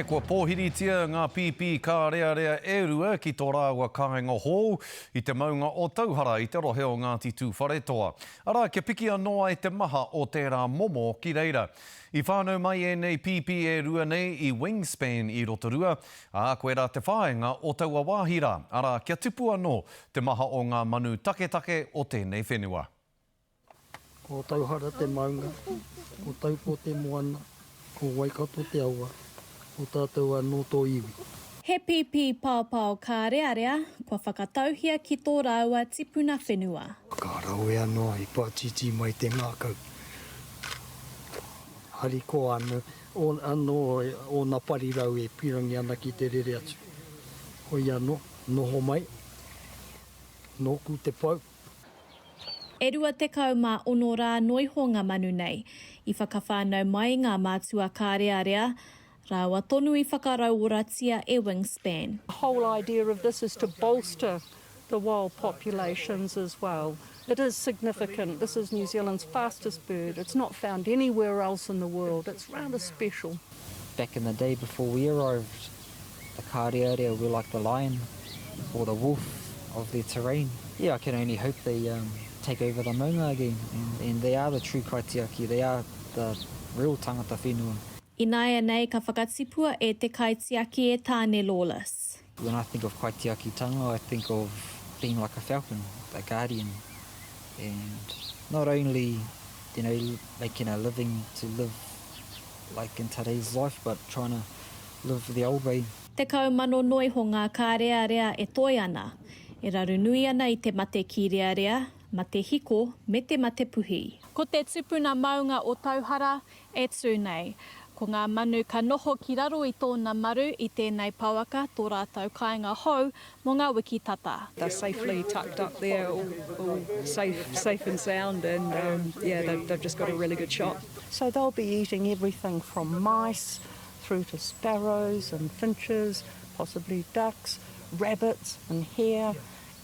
Kua pōhiritia ngā pīpī kārearea e rua ki tō rāua kāinga hou i te maunga o Tauhara i te rohe o Ngāti Tūwharetoa. Arā, kia piki anō ai te maha o tērā momo ki reira. I whānau mai ēnei pīpī e rua nei i Wingspan i Rotorua, ā, koirā te whāinga o taua wāhi rā, arā, kia tipu anō te maha o ngā manu taketake o tēnei whenua. Ko Tauhara te maunga, ko Taupo te moana, ko Waikato te awa, ko tātou anō tō iwi. He pīpī paopao kārearea kua whakatauhia ki tō rāua tipuna whenua. Ka rawe anō i pātītī mai te ngākau. Harikoa anō ōna parirau e pīrangi ana ki te rere atu. Hoi anō, noho mai, nōku te pou. E 26 rā noiho ngā manu nei. I whakawhānau mai ngā mātua kārearea, rāua tonu i whakarauoratia e Wingspan. The whole idea of this is to bolster the wild populations as well. It is significant. This is New Zealand's fastest bird. It's not found anywhere else in the world. It's rather special. Back in the day before we arrived, The kārearea were like the lion or the wolf of their terrain. Yeah, I can only hope they um, take over the maunga again and, and they are the true kaitiaki, they are the real tangata whenua. Ināianei ka whakatipua e te kaitiaki e Tāne Lawless. When I think of kaitiakitanga, I think of being like a falcon, a guardian, and not only, you know, making a living to live like in today's life, but trying to Live the old way. 10,000 noiho ngā kārearea e toe ana, e raru nui ana i te mate kīrearea, mate hiko me te mate puhi. Ko te tupuna maunga o Tauhara e tū nei. Ko ngā manu ka noho ki raro i tōna maru i tēnei pouaka tō rātou kāinga hou mō ngā wiki tata. They're safely tucked up there, all, all safe, safe and sound and um, yeah, they've, they've just got a really good shot. So they'll be eating everything from mice through to sparrows and finches, possibly ducks, rabbits and hare.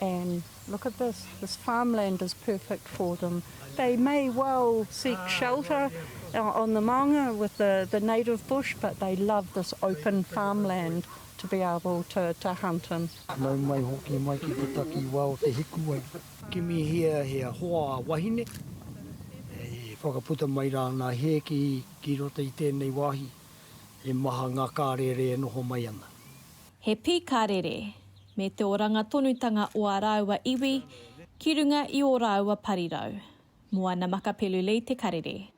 And look at this, this farmland is perfect for them. They may well seek shelter uh, on the maunga with the, the native bush, but they love this open farmland to be able to, to hunt in. Nau mai hoki mai ki te takiwā o Te Hikuwai. Kimihia he hoa wahine e whakaputa mai rā ngā hē ki Ki roto i tēnei wāhi, he maha ngā kārere e noho mai ana. He pī kārere, me te oranga tonutanga o ā rāua iwi ki runga i ō rāua parirau. Moana Makapelu Lee Te Karere.